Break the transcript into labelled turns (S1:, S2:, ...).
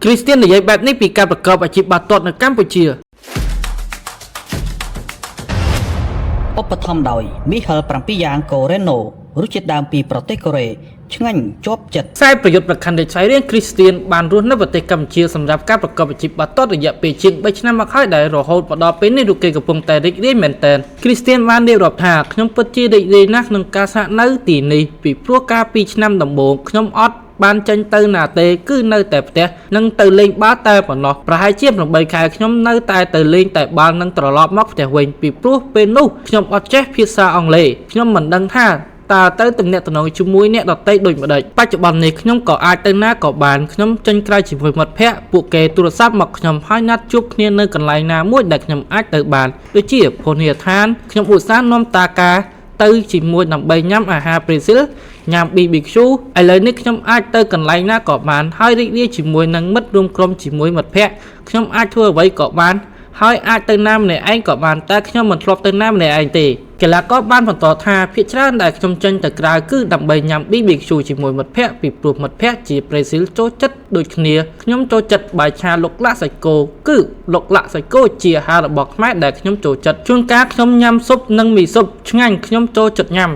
S1: គ្រីស្ទៀននិយាយបែបនេះពីការប្រកបអាជីពបាល់ទាត់នៅកម្ពុជា
S2: ឧបត្ថម្ភដោយមីហិល7យ៉ាងកូរ៉េណូរសជាតិដើមពីប្រទេសកូរ៉េឆ្ងាញ់ជាប់ចិត្ត
S1: ខ្សែប្រយុទ្ធប្រខ័ណ្ឌលេខស្វាយរៀងគ្រីស្ទៀនបានរស់នៅប្រទេសកម្ពុជាសម្រាប់ការប្រកបអាជីពបាល់ទាត់រយៈពេលជាង3ឆ្នាំមកហើយដែលរហូតមកដល់ពេលនេះរូបគេកំពុងតែរីករាយមែនទែនគ្រីស្ទៀនបានរៀបរាប់ថាខ្ញុំពិតជារីករាយណាស់ក្នុងការស្នាក់នៅទីនេះពីព្រោះកាលពីឆ្នាំដំបូងខ្ញុំអត់បានចេញទៅណាទេគឺនៅតែផ្ទះនិងទៅលេងបាល់តែប៉ុណ្ណោះប្រហែលជា8ខែខ្ញុំនៅតែទៅលេងតែបាល់និងត្រឡប់មកផ្ទះវិញពីព្រោះពេលនោះខ្ញុំអត់ចេះភាសាអង់គ្លេសខ្ញុំមិនដឹងថា តើត្រូវទំនាក់ទំនងជាមួយអ្នកដទៃដូចម្តេចបច្ចុប្បន្ននេះខ្ញុំក៏អាចទៅណាក៏បានខ្ញុំចេញក្រៅជាមួយមិត្តភ័ក្តិពួកគេទូរស័ព្ទមកខ្ញុំហើយណាត់ជួបគ្នានៅកន្លែងណាមួយដែលខ្ញុំអាចទៅបានដូចជាភោជនីយដ្ឋានខ្ញុំឧស្សាហ៍នាំតាកាទៅជាមួយដើម្បីញ៉ាំអាហារប្រេស៊ីលញ៉ាំ BBQ ឥឡូវនេះខ្ញុំអាចទៅកន្លែងណាក៏បានហើយរីករាយជាមួយនឹងមិត្តរួមក្រុមជាមួយមិត្តភ័ក្តិខ្ញុំអាចធ្វើអ្វីក៏បាន ហើយអាចទៅណាម្នាក់ឯងក៏បានតែខ្ញុំមិនធ្លាប់ទៅណាម្នាក់ឯងទេកីឡាករបានបន្តថាភាគច្រើនដែលខ្ញុំចេញទៅក្រៅគឺដើម្បីញ៉ាំ BBQ ជាមួយមិត្តភ័ក្តិពីព្រោះមិត្តភ័ក្តិជាប្រេស៊ីលចូលចិត្តដូចគ្នាខ្ញុំចូលចិត្តបាយឆាលុកឡាក់សាច់គោគឺលុកឡាក់សាច់គោជាអាហាររបស់ខ្មែរដែលខ្ញុំចូលចិត្តជួនកាលខ្ញុំញ៉ាំស៊ុបនិងមីស៊ុបឆ្ងាញ់ខ្ញុំចូលចិត្តញ៉ាំ